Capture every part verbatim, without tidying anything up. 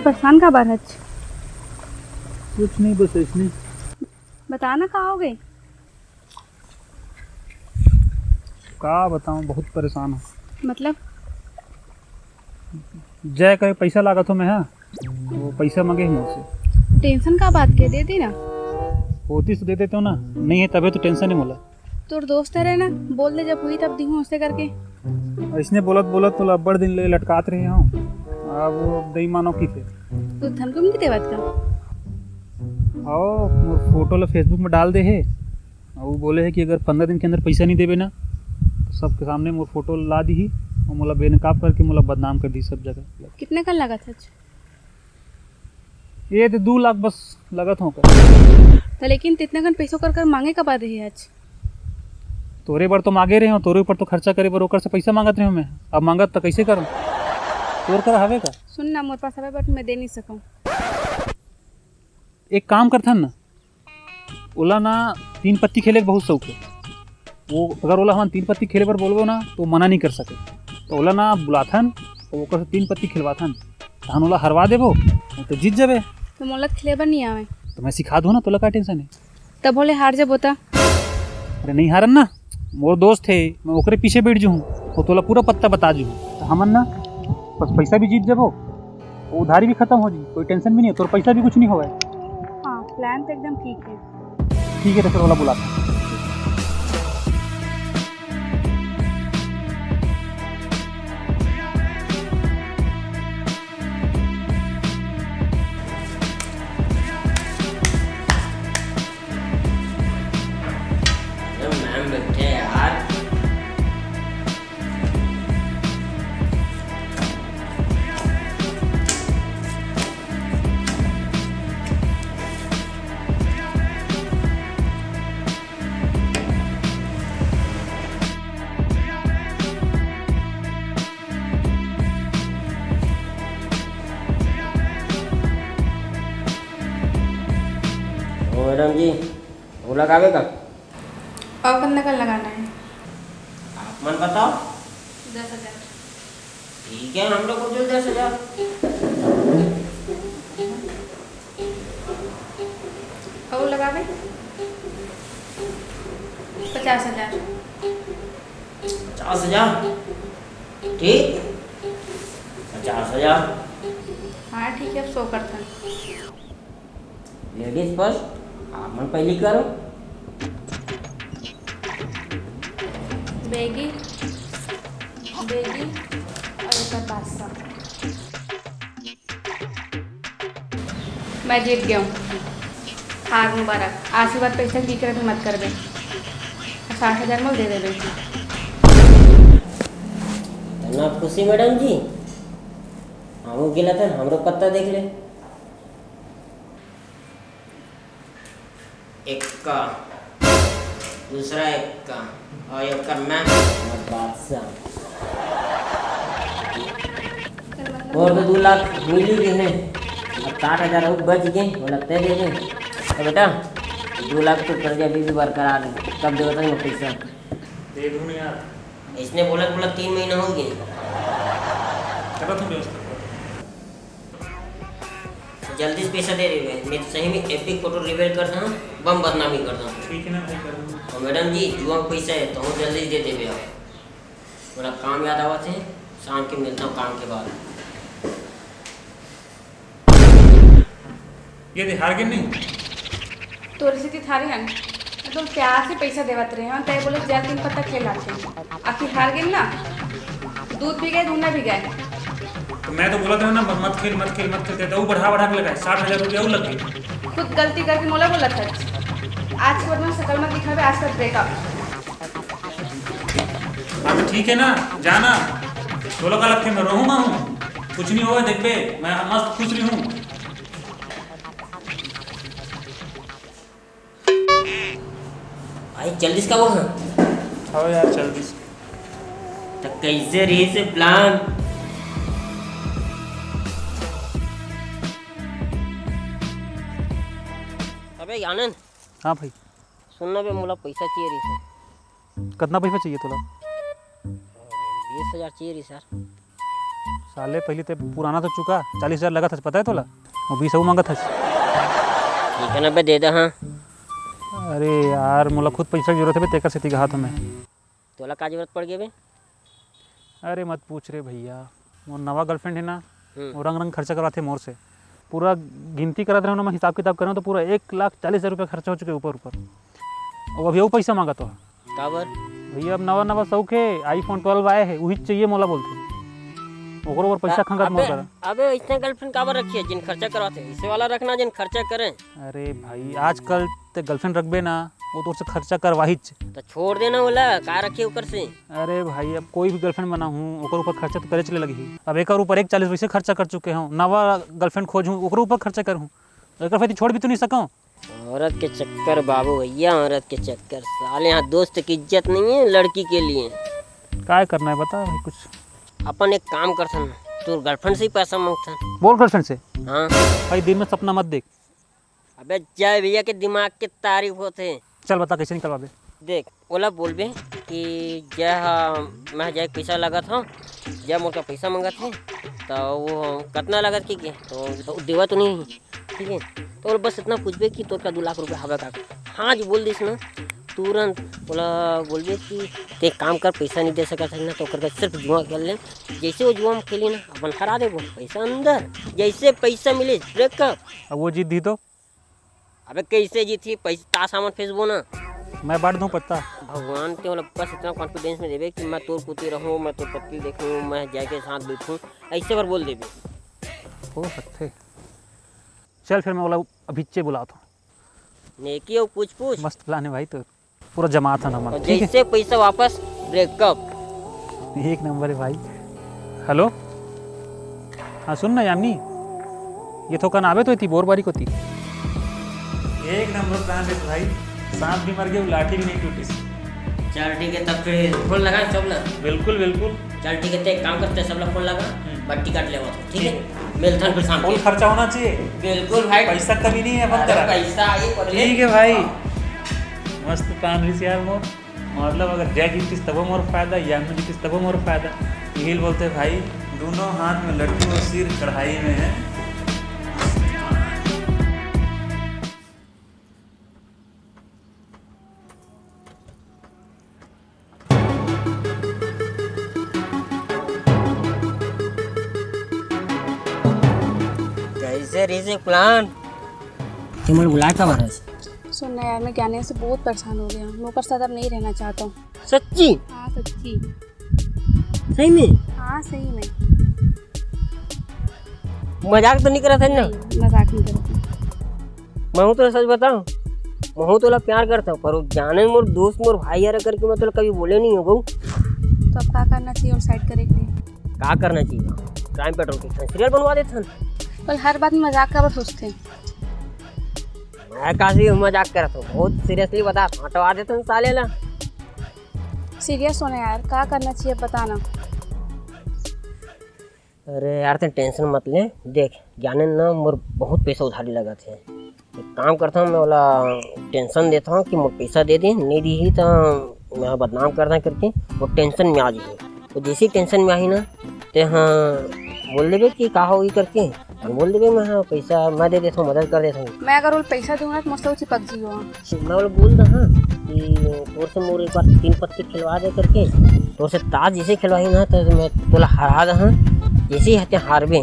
परेशान का बार हच? कुछ नहीं, बस ऐसने। बता ना, का हो गए? का बताऊं, बहुत परेशान हूँ। मतलब? जय कहे पैसा लागत हो मैं, हाँ, वो पैसा मांगे है मोर से। टेंशन का बात के, दे दी ना। होती तो दे देते हो ना, नहीं है तबे तो टेंशन है मोला। तोर दोस्त हरे ना, बोल दे, जब हुई तब दिहूं, उसे करके। अइसने बोलत बोलत तोला अब्बड़ दिन ले लटकात रहे हूँ। अब वो दई मानो की फिर। तू धन को भी देवत का? आओ, मोर फोटो ला Facebook में डाल दे हे। और वो बोले है कि अगर पंद्रह दिन के अंदर पैसा नहीं देबे ना, तो सबके सामने मोर फोटो ला दी ही और मोला बेनकाब करके मोला बदनाम कर दी सब जगह। कितने कन लागत है? ये तो दू लाख बस लगत हो का। तो लेकिन तितना कन पैसों कर कर मांगे का बात है आज? तोरे बर तो मांगे रहे हो, तोरे ऊपर तो खर्चा करे बर ओकर से पैसा मांगत रहे हो मैं। अब मांगत तो कैसे करूं? तोर कर हवे का? सुन ना, मोर पास हवे, but मैं दे नहीं सकूं। एक काम करथन ना, ओला ना तीन पत्ती खेले के बहुत शौक है। वो अगर ओला हमन तीन पत्ती खेले बर बोलबो ना, तो मना नहीं कर सके। तो ओला ना बुलाथन, तो ओकर से तीन पत्ती खिलवाथन, तहन ओला हरवा देबो, वो तो जीत जाबे। तो मोला खेले बर नहीं आवे। तो मैं सिखा दूँ ना, तोला का टेंशन है? तब बोले हार जाबो ता? अरे नहीं हारन ना, मोर दोस्त है, मैं ओकरे पीछे बैठ जूँ, वो तोला पूरा पत्ता बता जूँ। तो हमन ना बस पैसा भी जीत जाबो, वो उधारी भी खत्म हो जी, कोई टेंशन भी नहीं है, तोर पैसा भी कुछ नहीं होवे। हाँ, प्लान तो एकदम ठीक है। ठीक है, तो फिर ओला बुलाता हूँ। अरे मैम बैठे यार। ओ मैडम जी, वो लगावे का? और कितना का लगाना है? आप मन बताओ। दस हजार। ठीक है, हम लोग को दो दस हजार। और लगावे? पचास हजार। पचास हजार? ठीक, पचास हजार। हाँ ठीक है, अब सो करता। लेडीज फर्स्ट, आप मन पहली करो। बेगी, बेगी और एक बार बादशाह। मैं जीत गया हूँ। हार मुबारक। आज के बाद पैसा की कमी मत करबे। साठ हजार मोल दे देबे। इतना खुशी मैडम जी, हम गेला था, हमरो पत्ता देख ले। एक्का, दूसरा एक्का, और ये ओकर मैं, और बादशाह। और तो दो लाख मिल ही गए हैं, अब साठ हजार और बच गए, बोला तय दे दे। तो बेटा, दो लाख तो कर्जा अभी भी बरकरार है, कब देगा तक पैसा? दे दूँ यार। इसने बोला, बोला तीन महीना हो गया। करा तुम व्यवस्था। जल्दी से पैसा दे देबे, नहीं तो सही में एपिक फोटो रिवील कर दूँ, बम बदनामी कर दूँ। ठीक है ना भाई, कर दूँ। और मैडम जी, जुआ में पैसा है तो हम जल्दी दे देबे आप। थोड़ा काम याद आवा थे, शाम के मिलता हूँ काम के बाद। ये दे, हार गए नहीं? तोरे से थारे हन। मैं तो प्यार से पैसा देवत रहे हन, तय बोले जा तीन पत्ता खेल आते हैं। आखिर हार गए ना, दूध भी गए, धुना भी गए। तो मैं तो बोला था ना, मत, मत खेल, मत खेल, मत खेल, तो वो बढ़ा, बढ़ा के लगाए, साठ हजार रुपया वो लग गए। खुद गलती करके मोला बोला था, आज के बाद मैं शकल मत दिखावे, आज का ब्रेकअप। अब ठीक है ना, जाना। तोला का लगथे मैं रहूँगा हूँ, कुछ नहीं होगा, देखबे मैं मस्त खुश रही हूँ। भाई, चल दिस का वो? हाँ यार, चल दिस। तो कैसे रही से प्लान? अबे आनंद। हाँ भाई। सुन ना बे, मोला पैसा चाहिए रही से। कितना पैसा चाहिए तोला? बीस हजार चाहिए रही सर। साले, पहिली ते पुराना तो चुका, चालीस हजार लगत हस, पता है तोला? वो बीस अउ मांगत हस। ठीक है ना बे, दे दे। हाँ। अरे यार, मोला खुद पैसा के जरूरत है बे, तेकर सेती कहा था मैं। तोला का जरूरत पड़ गया बे? अरे मत पूछ रे भैया, मोर नवा गर्लफ्रेंड है ना, हम्म। वो रंग रंग खर्चा करवाथे मोर से। पूरा गिनती करत रहूँ ना, मैं हिसाब किताब करूँ तो पूरा एक लाख चालीस हजार रुपया खर्चा हो चुके ऊपर ऊपर। वो अभी वो पैसा मांगत हो। काबर? भैया, अब नवा नवा शौक है, iPhone twelve आए है, वही चाहिए मोला बोलथे। ओकरो ऊपर पैसा खंगत मोर अबे, करा। अबे, इसने गर्लफ्रेंड काबर रखी है? जिन खर्चा करवाथे, इसे वाला रखना, जिन खर्चा करें। अरे भाई, आजकल ते गर्लफ्रेंड रखबे ना, वो तोर से खर्चा करवाहीच। तो छोड़ देना ओला, का रखे ओकर से? अरे भाई, अब कोई भी गर्लफ्रेंड बनाहूँ, ओकर ऊपर खर्चा तो करे चले लगही। अब एकर ऊपर एक चालीस वैसे खर्चा कर चुके हूँ, नवा गर्लफ्रेंड खोजहूँ, ओकरो ऊपर खर्चा करहूँ, तो एकर फायदा छोड़ भी तो नहीं सकूँ। औरत के चक्कर बाबू भैया, औरत के चक्कर। साले, यहाँ दोस्त की इज्जत नहीं है लड़की के लिए। काय करना है बता भाई कुछ। अपन एक काम करथन, तोर गर्लफ्रेंड से ही पैसा मांगथन। बोल गर्लफ्रेंड से। हाँ। भाई दिन में सपना मत देख। अबे जय भैया के दिमाग के तारीफ होथे। चल बता कैसे निकलवाबे। देख, ओला बोलबे कि जय हा, मैं जय पैसा लगत हूँ, जय मोर का पैसा मांगत है, तो वो कतना लगत कि के? तो, तो देवा तो नहीं, ठीक है? तो ओला बस इतना पूछबे कि तोर का दू लाख रुपया हवे का? हाँ जी बोल दिस ना, तुरंत ओला बोलबे कि ते काम कर, पैसा नहीं दे सकत है ना, तो ओकर का सिर्फ जुआ खेल ले। जैसे वो जुआ में खेली ना, अपन हरा देबो, पैसा अंदर, जैसे पैसा मिले, ब्रेकअप। अब वो जीत दी तो? अबे कैसे जीती? पैसा तास हमन फेंसबो ना। मैं बांट दूं पत्ता। भगवान के मतलब बस इतना कॉन्फिडेंस में देबे कि मैं तोर कुती रहूं, मैं तोर पत्ती देखूं, मैं जाके साथ बैठूं, ऐसे बार बोल देबे। हो सकथे। चल फिर मैं ओला अभिच्चे बुलाता हूँ। नेकी हो पूछ पूछ। मस्त प्लान है भाई तोर। पूरा जमात हन हमन, और ठीक है? जैसे पैसा वापस, ब्रेकअप। एक नंबर है भाई। हेलो, हाँ सुन ना यामिनी, ये थोकन आबे तो एती बोरबारी कोती। एक नंबर प्लान है भाई, सांप भी मर गए, लाठी भी नहीं टूटी। चल ठीक है, तब फिर फोन लगा सब ला। बिल्कुल बिल्कुल। चल ठीक है, ते एक काम करते, सब ला फोन लगा, हम्म। बट्टी काट लेवा। ठीक है, मिलथन फिर शाम फुल के। खर्चा होना चाहिए। बिल्कुल भाई। पैसा कमी नहीं है, अपन अरे करा। पैसा आई पगले। ठीक है भाई। हाँ। मस्त प्लान रहिस यार मोर। मतलब अगर जय जीतिस तबो मोर फायदा, यामिनी जीतिस तबो मोर फायदा। यही बोलते भाई, दोनों हाथ में लड्डू और सिर कढ़ाई में है। कैसे रहिस प्लान? तुमन बुलाए काबर हस? सुन ना यार, मैं ज्ञानेश से बहुत परेशान हो गया हूँ। मैं ओकर साथ अब नहीं रहना चाहता हूँ। सच्ची? हाँ, सच्ची। सही में? हाँ, सही में। मजाक तो नहीं करत है ना? नहीं, मजाक नहीं करत हूँ। महूँ तोला सच बताऊँ, महूँ तोला प्यार करता हूँ, पर वो जाने मोर दोस्त, मोर भाई यार करके मैं तोला कभी बोले नहीं हो गऊ। तो अब का करना चाहिए और साइड करे के लिए? का करना चाहिए? क्राइम पेट्रोल के सीरियल बनवा देथन। पर हर बात में मजाक काबर सोचते हैं? मैं काफी मजाक करत हूँ, बहुत सीरियसली बता, हटवा देथन साले ला। सीरियस होना यार, का करना चाहिए बता ना। अरे यार, तैं टेंशन मत ले। देख, ज्ञानेन ना मोर बहुत पैसा उधारी लगत हे। एक काम करता हूँ, मैं ओला टेंशन देता हूँ कि मोर पैसा दे दे, नहीं दीही तो मैं बदनाम करता करके वो टेंशन में आ जाही। तो जैसे ही टेंशन में आही ना, ते हाँ बोल देबे कि का होही करके, बोल देबे, मैं हाँ पैसा मैं दे देता हूँ, मदद कर देता हूँ। मैं अगर वो पैसा दूंगा तो मुझसे वो चिपक जियो। मैं बोला बोल दे हाँ कि तोर से मोर एक बार तीन पत्ती खिलवा दे करके, तोर से ताश जैसे खिलवाही ना तो मैं तोला हरा दे हाँ। जैसे ही हते हारबे,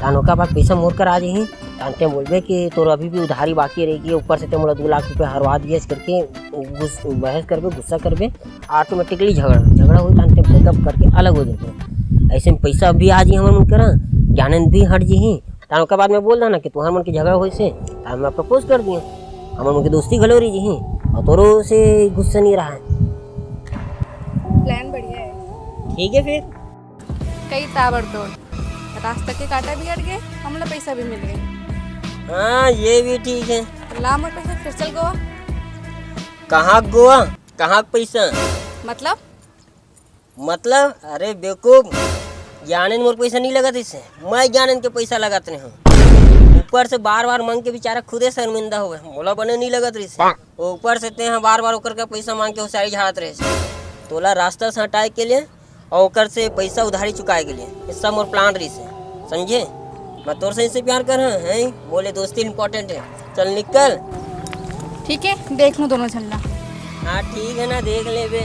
तान ओकर बाद पैसा मोर कर आ जाही। तान ते बोलबे कि तोर अभी भी उधारी बाकी रह गई, ऊपर से ते मोला दो लाख रुपया हरवा दिए करके गुस-, बहस करबे, गुस्सा करबे, ऑटोमेटिकली झगड़ा, झगड़ा होई, तान ते ब्रेकअप करके अलग हो जाबे। ऐसे में पैसा भी आ जाही हमर मन करा, ज्ञानेन भी हट जाही। तान ओकर बाद में बोल देना कि तुम्हार मन के झगड़ा होइस हे, तान मैं प्रपोज कर दिए, हमर मन के दोस्ती घलो रही जी, और तोरो से गुस्सा नहीं रहा है। प्लान बढ़िया है। ठीक है फिर। कई ताबड़तोड़, रास्ता के कांटा भी कट गए, हमला पैसा भी मिल गए। हाँ, ये भी ठीक है। ला मोर पैसा, फिर चल गोवा। कहाँ गोवा? कहाँ पैसा? मतलब? मतलब, अरे बेवकूफ, ज्ञानेन मोर पैसा नहीं लगत इसे, मैं ज्ञानेन के पैसा लगत रहे हूँ। ऊपर से बार बार मांग के बेचारा खुदे शर्मिंदा हो गए, मोला बने नहीं लगत रहिस। ऊपर से ते हाँ बार बार ओकर का पैसा मांग के होशियारी झाड़त रहे। तोला रास्ता से हटाए के लिए अउ ओकर से पैसा उधारी चुकाए के लिए। ये सब मोर प्लान रहिस हे, समझे? मैं तोर से इससे प्यार कर रहा है, बोले दोस्ती इंपॉर्टेंट है। चल निकल। ठीक है, देख लो दोनों झन ला। हाँ ठीक है ना, देख लेबे।